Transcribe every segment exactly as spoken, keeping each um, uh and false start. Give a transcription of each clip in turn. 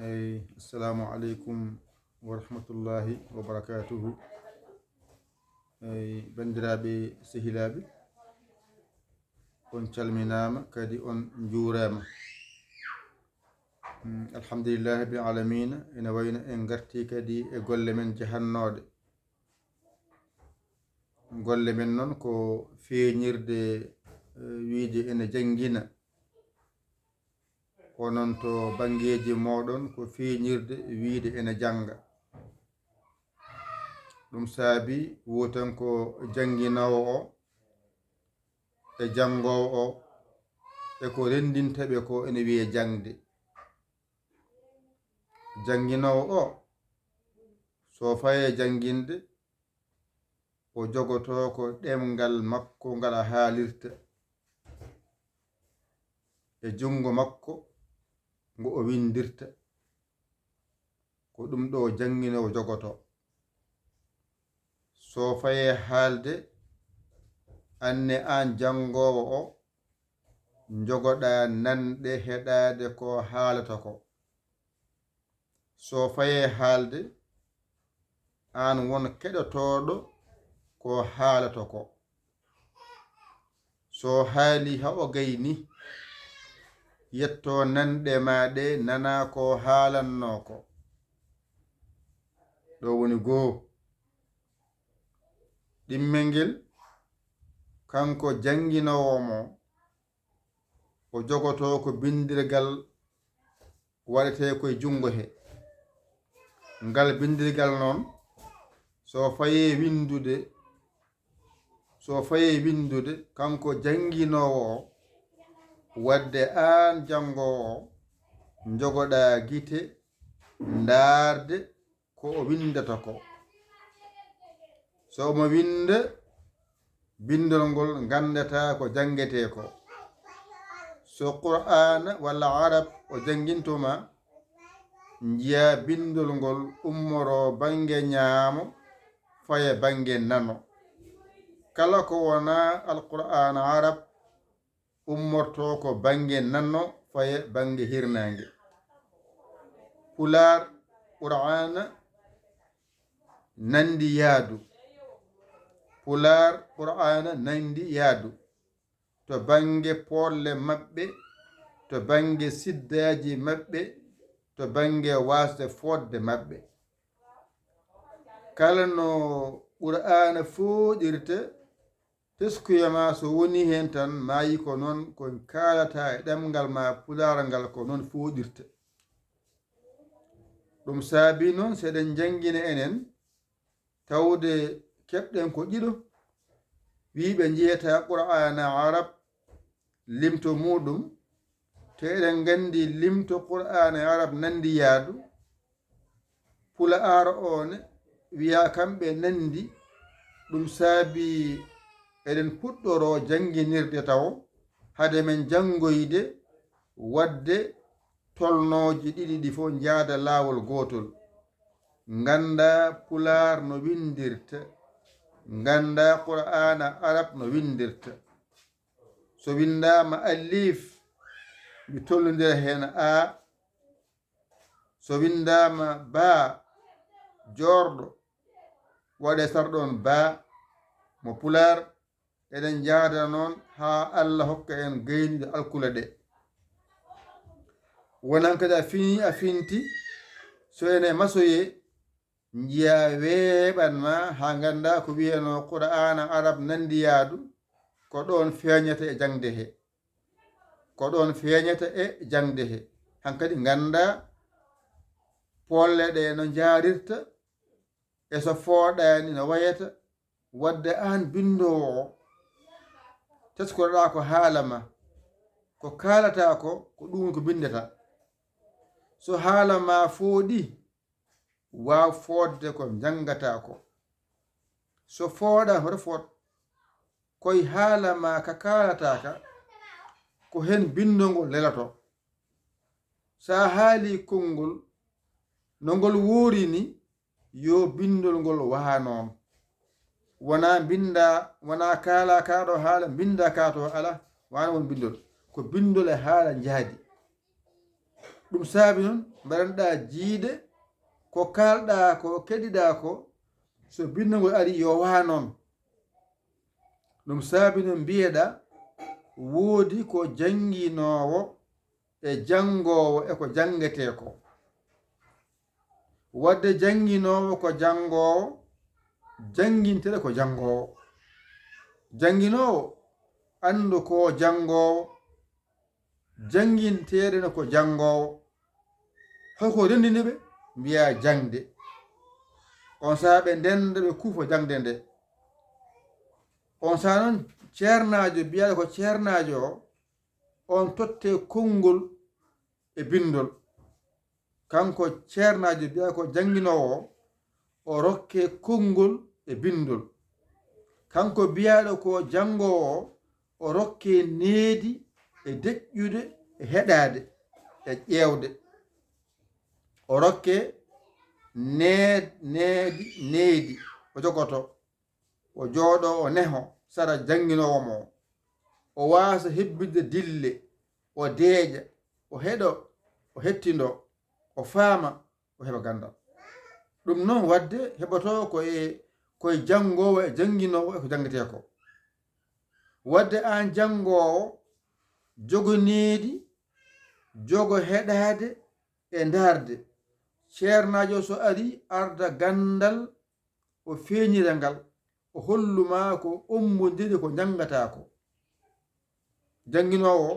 Eyi, assalamu aleykum wa rahmatullahi wa barakatuhu. Eyi, banndiraaɓe, sehilaaɓe, on calminaama, kadi on njuuraama. Mm, alhamdulillahi rabbil alamina, ene wayno en ngarti kadi e golle men jahannooɗe. Golle men noon ko feeñirde, eh, wiide ene janngina. Ko noon to banngeeji mooɗon ko feeñirde wiide ene jannga. Ɗum saabi wooten ko jannginoowo o e janngoowo o e ko renndinta ɓe ko ene wiyee jaŋde. Jannginoowo o, so fayee jannginde, o jogotoo ko ɗemngal makko ngal o haalirta, e junngo makko ngo o winndirta. Ko ɗum ɗo jannginoowo jogotoo. So fayee haalde, aan ne aan janngoowo o, njogoɗaa nanɗe heɗaade ko haalata ko. So fayee haalde, aan won keɗotooɗo ko haalata ko. So haalii haa o gayni, yettoo nanɗe maa ɗe, nanaa ko haalannoo ko. Ɗo woni goo. Ɗimmel ngel, kanko jannginoowo mo, o jogotoo ko binndirgal waɗetee koye junngo he. Ngal binndirgal noon, so fayee winndude, so fayee winndude, kanko jannginoowo o, waɗde aan janngoowo o, njogoɗaa gite, ndaarde ko o winndata ko. So omo winnda, binndol ngol nganndataa ko janngetee ko. So Qur'aana walla Arab o janngintoo ma, njiyaa binndol ngol ummoroo bannge ñaamo, faya bannge nano. Kala ko wonaa Alqur'aana Arab, ummortoo ko bannge nano, faya bannge hirnaange. Pulaar Qur'aana nanndi yaadu. Pulaar Qur'aana nanndi yaadu. To bannge poolle maɓɓe, to bannge siddaaji maɓɓe, to bannge waasde fooɗde maɓɓe. Kala no Qur'aana fooɗirta, teskuya ma so woni heen tan, maayi ko noon ko kaalata e ɗemngal ma Pulaar ngal ko noon fooɗirta. Ɗum saabi noon, so eɗen njanngina enen, tawde keɓɗen ko ɗiɗo, wiyɓe njiyata Qur'aana Arab, limto muuɗum, te eɗen nganndi limto Qur'aana Arab nanndi yaadu, Pulaar o ne wiya kamɓe nanndi, ɗum saabi eɗen puɗɗoroo jannginirde tawo, hade men janngoyde waɗde tolnooji ɗiɗi ɗi fof njaada laawol gootol. Ngannda Pulaar no winndirta, ngannda Qur'aana Arab no winndirta. So winndaama alif, mi tolnondira heen a. So winndaama baa joorɗo, waɗe sar ɗoon baa mo Pulaar. Eɗen njaada noon haa Allah hokka en gaynude alkule ɗe. Wonan kadi a fini, a finti, so ene masoyee, njiya weeɓan ma haa ngannda ko wiyanoo Qur'aana Arab nanndi yaadu, ko ɗoon feeñata e jaŋde he. Ko ɗoon feeñata e jaŋde he. Hankadi ngannda poolle ɗe no njaarirta, e so fooɗaani no wayata, waɗde aan binndoowo o, teskoroɗaa ko haala ma, ko kaalataa ko, ko ɗum ko mbinndataa. So haala ma fooɗi, waaw fooɗde ko njanngataa ko. So fooɗaani, hoto fooɗ. Koye haala ma ka kaalataa ka, ko heen binndol ngol lelotoo. So a haalii konngol, no ngol woori ni, yo binndol ngol waha noon. Wonaa mbinnda, wonaa kaalaa kaa ɗoo haala, mbinnda kaa to alaa, wano won binndol. Ko binndol e haala njaadi. Ɗum saabi noon mbaɗanɗaa jiiɗe ko kaalɗaa ko keɗiɗaa ko, so binndagol ari yo waa noon. Ɗum saabi noon mbiyeɗaa woodi ko jannginoowo e janngoowo e ko janngetee ko. Wadde jannginoowo ko janngoowo, jannginteɗe ko janngoowo. Jannginoowo anndu ko janngoowo, jannginteeɗe no ko janngoowo. Hoko renndini ɓe mbiyaa jaŋde. On sahaa ɓe ndennda ɓe kuufo jaŋde nde. On sahaa noon ceernaajo biyaaɗo ko ceernaajo o, on totte konngol e binndol. Kanko ceernaajo biyaaɗo ko jannginoowo o, o rokke konngol e binndol. Kanko biyaaɗo ko janngoowo o, o rokke needi e deƴƴude e heɗaade e ƴeewde. O rokke need-, needi, needi o jogoto. O jooɗo o neho sara jannginoowo mo. O waasa hebbitde dille, o deeƴa, o heɗo, o hettindo, o faama, o heɓa ganndal. Ɗum noon wadde heɓotoo ko e, ko e janngoowo e jannginoowo e ko janngetee ko. Wadde aan janngoowo jogo needi, jogo heɗaade e ndaarde. Ceernaajo so ari arda ganndal, o feeñira ngal, o hollu ma ko ombondiri ko njanngataa ko. Jannginoowo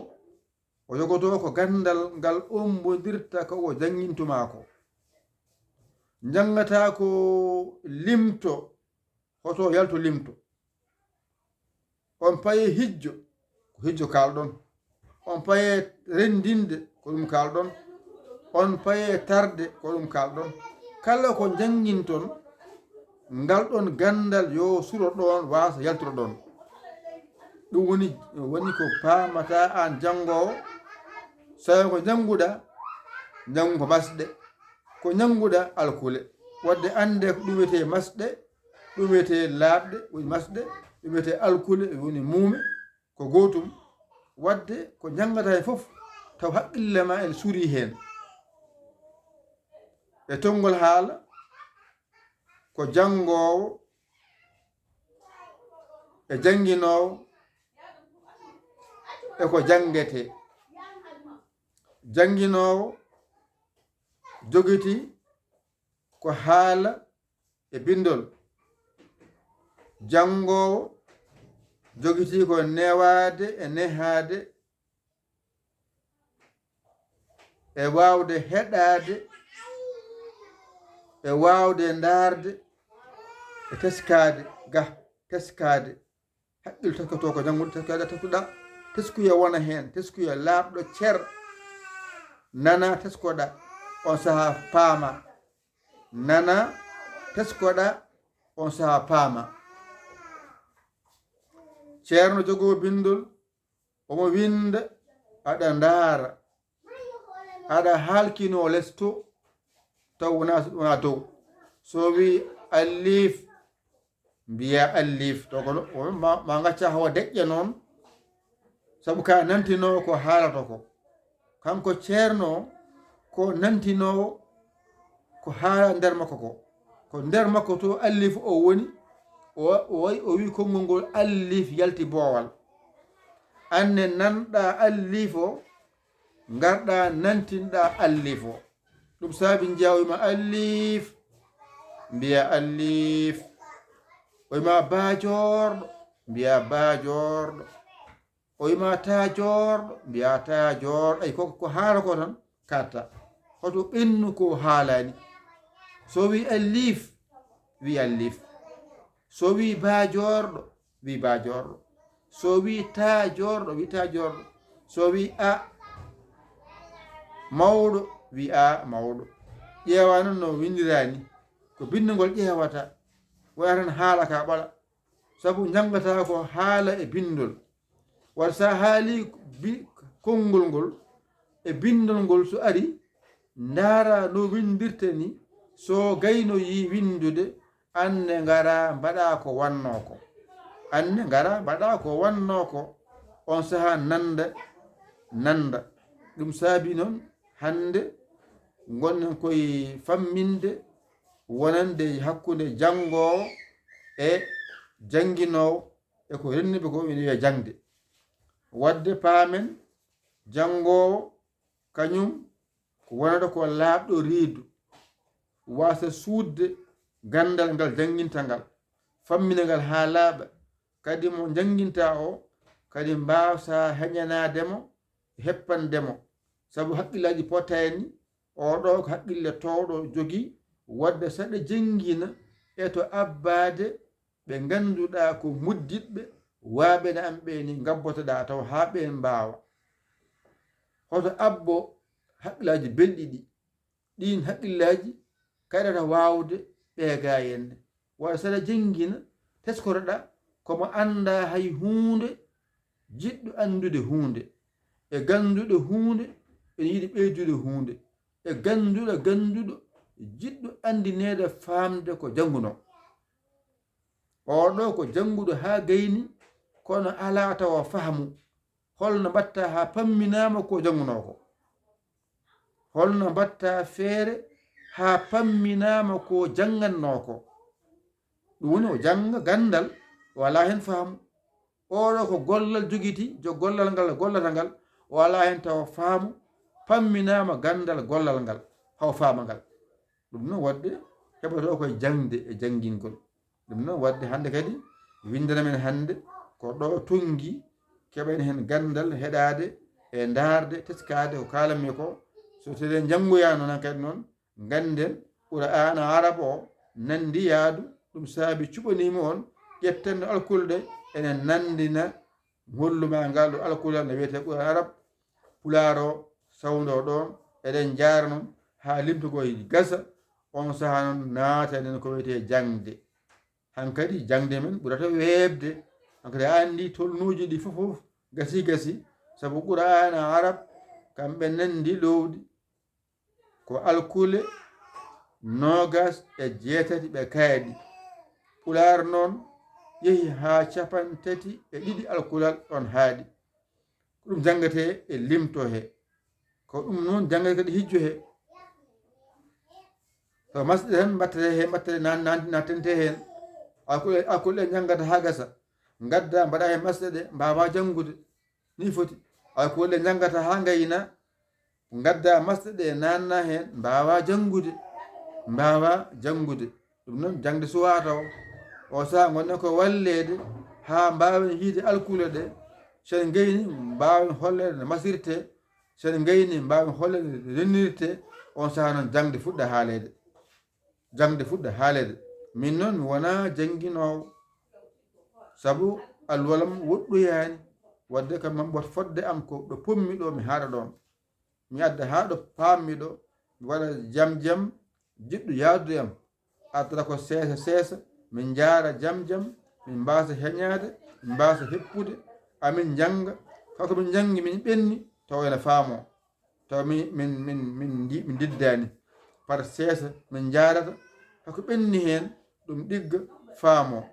o yogotoo ko ganndal ngal ombondirta ko o janngintumaa ko. Njanngataa ko limto, hoto yaltu limto. On paye hijjo, ko hijjo kaalɗon. On paye renndinde, ko ɗum kaalɗon. On paye tarde, ko ɗum kaalɗon. Kala ko njannginton, ngal ɗon ganndal yo suro ɗon, waasa yalturo ɗon. Ɗum woni, woni ko paamata aan janngoowo. Sayo ko njannguɗaa, njanngu ko masɗe. Ko njannguɗaa alkule. Wadde annde ko ɗum wiyetee masɗe, ɗum wiyetee laaɓɗe, woni masɗe, ɗum wiyetee alkule, woni muume, ko gootum. Wadde ko njanngataa heen fof, taw haqqille ma ene surii heen. E tonngol haala, ko janngoowo e jannginoowo e ko janngetee. Jannginoowo jogitii ko haala e binndol. Janngoowo jogitii ko newaade e nehaade e waawde heɗaade e waawde ndaarde e teskaade ga, teskaade. Haqqil teskoto ko janngude, teskoɗa, teskoɗa, teskuya wona heen, teskuya laaɓɗo cer. Nana, teskoɗa, on sahaa paama. Nana, teskoɗa, on sahaa paama. Ceerno jogoo binndol, omo winnda, aɗa ndaara. Aɗa halkinoo les to, taw wonaa, wonaa dow. So wii alliif, mbiyaa alliif. To kono, o ma, ma ngacca hawa deƴƴa noon, sabu ka nantinoo ko haalata ko. Kanko ceerno o, ko nantinoowo ko haala nder makko ko. Ko nder makko to alliif o woni, o, o wayi o wii konngol ngol alliif yalti boowal. Aan ne nanɗaa alliif o, ngarɗaa nantinɗaa alliif o. Ɗum saabi njiyaa o wiima alliif, mbiyaa alliif. O wiima baajoorɗo, mbiyaa baajoorɗo. O wiima taajoorɗo, mbiyaa taajoorɗo. Ay, ko, ko haala ko tan kaaɗta. Hoto ɓennu ko haalaani. So wii alliif, wii alliif. So wii baajoorɗo, wii baajoorɗo. So wii taajoorɗo, wii taajoorɗo. So wii a mawɗo, wii a mawɗo. Ƴeewa noon no winndiraa ni. Ko binndol ngol ƴeewata. Wona tan haala ka ɓola. Sabu njanngataa ko haala e binndol. Wata so a haalii bi-, konngol ngol e binndol ngol so ari, ndaara no winndirta ni, so gayno yii winndude, aan ne ngaraa mbaɗaa ko wannoo ko. Aan ne ngaraa mbaɗaa ko wannoo ko, on sahaa nannda, nannda. Ɗum saabi noon, Hannde ngonɗen koye famminde wonande hakkunde janngoowo e jannginoowo, e ko renndi ɓe ko ene wiyee jaŋde. Waɗde paamen, janngoowo kañum ko wonata ko laaɓɗo reedu, waasa suuɗde ganndal ngal jannginta ngal, fammina ngal haa laaɓa, kadi mo jannginta o kadi mbaasa heñanaade mo, heppande mo, sabu haqqillaaji potaani, oo ɗoo ko haqqille toowɗo jogii, waɗde saɗa janngina e to abbaade ɓe ngannduɗaa ko mudditɓe, waaɓe no am ɓee ni ngabbotoɗaa taw haa ɓeen mbaawa. Hoto abbo haqqillaaji belɗi ɗi, ɗiin haqqillaaji kaɗata waawde ɓeegaayenne. Walla saɗa janngina, teskotoɗaa ko mo anndaa hay huunde, jiɗɗo anndude huunde, e gannduɗo huunde, ene yiɗi ɓeydude huunde, e gannduɗo gannduɗo, jiɗɗo anndineede faamde ko janngunoo. Oo ɗoo ko jannguɗo haa gayni, kono alaa tawa faamu. Holno mbaɗta haa pamminaama ko janngunoo ko? Holno mbaɗta feere haa pamminaama ko janngannoo ko? Ɗum woni o jannga ganndal, o alaa heen faamu. Oo ɗoo ko gollal jogiti, jo gollal ngal gollata ngal, o alaa heen tawa faamu, pamminaama ganndal gollal ngal, haw faama ngal. Ɗum noon waɗde heɓotoo koye jaŋde e janngingol. Ɗum noon waɗde hannde kadi winndana men hannde ko ɗo tonngi, keɓen heen ganndal heɗaade e ndaarde, teskaade ko kaalanmi ko. So tawii en njanngoyaano noon kadi noon, ngannden Qur'aana Arab o nanndi yaadu, ɗum saabi cuɓaniimi on ƴettanno alkule ɗe ene nanndina. Hollu ma ngal ɗo alkule no wiyetee Qur'aana Arab, Pulaar o sawndoo ɗoon, eɗen njaara noon haa limtugol gasa, on sahaa noon naataɗen ko wiyetee jaŋde. Hankadi jaŋde men ɓurata weeɓde, hankadi a anndi tolnuuji ɗi fof fof gasi gasi, sabu Qur'aana Arab kamɓe nanndi lowdi, ko alkule noogas e jeetati ɓe kaaɗi. Pulaar noon yehi haa capantati e ɗiɗi alkulal ɗon haaɗi. Ko ɗum janngetee e limto he. Ko ɗum noon janngata kadi hijjo he. To masɗe tan mbattete he, mbattete nan-, nan-, nattente heen. Alkule, alkule ɗe njanngata haa gasa. Ngadda mbaɗa he masɗe ɗe, mbaawa janngude. Ni foti. Alkule ɗe njanngata haa ngayna. Ngadda masɗe ɗe nanna heen, mbaawa janngude. Mbaawa janngude. Ɗum noon jaŋde suwaa taw. O sahaa ngonnen ko walleede haa mbaawen yiide alkule ɗe. Sen ngayni mbaawen holleede no masirtee. Sen ngayni mbaawen holleede no rennirtee. On sahaa noon jaŋde fuɗɗa haaleede. Jaŋde fuɗɗa haaleede. Min noon mi wonaa jannginoowo. Sabu alluwal am woɗɗoyaani. Waɗde kam man ɓot fodde am ko ɗo pommi ɗo mi haaɗa ɗoon. Mi adda haa ɗo paammi ɗo, mi waɗa jam jam jiɗɗo yahdude am. Addata ko seesa seesa, min njaara jam jam, min mbaasa heñaade, min mbaasa heppude, amin njannga. Kala ko min njanngi, min ɓenni, tawa ene faamoo. Tawa min, min, min, min ndi-, min ndiddaani. Par seesa, min njaarata, kala ko ɓenni heen, ɗum ɗigga, faamoo,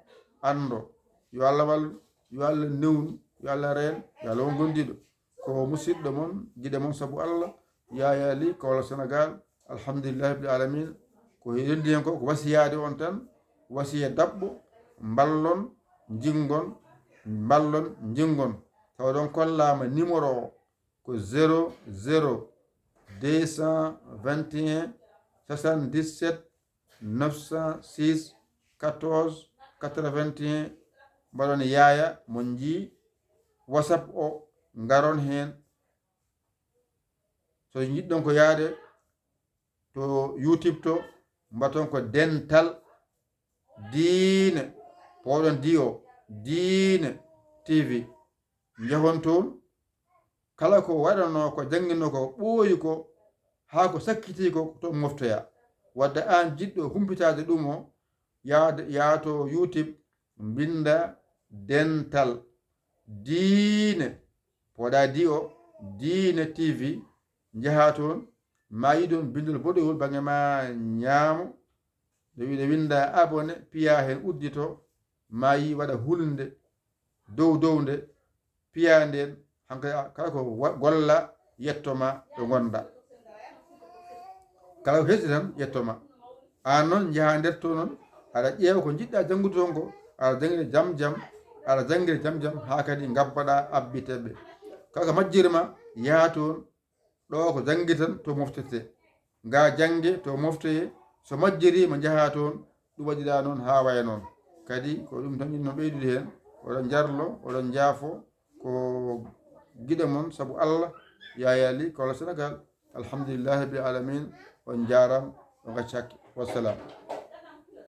anndoo. Yo Allah wallu, yo Allah newnu, yo Allah reen, yo Allah won gondiiɗo. Ko musidɗo mon, giɗo mon sabu Allah, Yaya Ly, Kaolack, Sénégal. Alhamdulillahi rabbil alamin. Ko renndi heen ko, ko wasiyaade on tan, wasiya daɓɓo, mballon, njinngon, mballon, njinngon. Tawa ɗon kollaama numéro o, ko zéro zéro deux cent vingt et un soixante-dix-sept neuf cent six quatorze quatre-vingt-un. Mbaɗon Yaya, mon njii WhatsApp o, ngaron heen. So njiɗɗon ko yaade to YouTube to, mbaɗon ko Dental Diine, pooɗon D O, Diine T V. Njahon toon, kala ko waɗanoo, ko jannginoo, ko ɓooyi ko, haa ko sakkitii ko, ko toon moftoyaa. Wadde aan jiɗɗo humpitaade ɗum o, yaade, yaa to YouTube, mbinnda Dental Diine, pooɗa D O, Diine T V, njahaa toon, ma yiɗon binndol boɗewol bannge ma ñaamo, nde wi-, nde winnda abonné, piyaa heen uddito, ma yi waɗa hulnde dow dow nde, piyaa ndeen, hankadi a, kala ko wa-, golla, yetto ma ɗo ngonɗa. Kala ko hesɗi tan ƴetto ma. Aan noon njaha nder to noon, aɗa ƴeewa ko njiɗɗa janngude toon ko, aɗa janngina jam jam, aɗa janngina jam jam, haa kadi ngabbaɗa abbiteɓe. Kala ko majjiri ma, yaha toon, ɗo ko janngi tan to moftirte. Nga jannge to moftoye, so majjiri ma njaha toon, ɗum waɗiɗa noon haa waya noon. Kadi ko ɗum tan inno ɓeydude heen, oɗon njarlo, oɗon njaafo, ko giɗo mon sabu Allah, Yaya Ly, Kawla Sénégal. Alhamdulillahi rabbil alamin, on njaaraama, on ngaccaaki. Wassalam.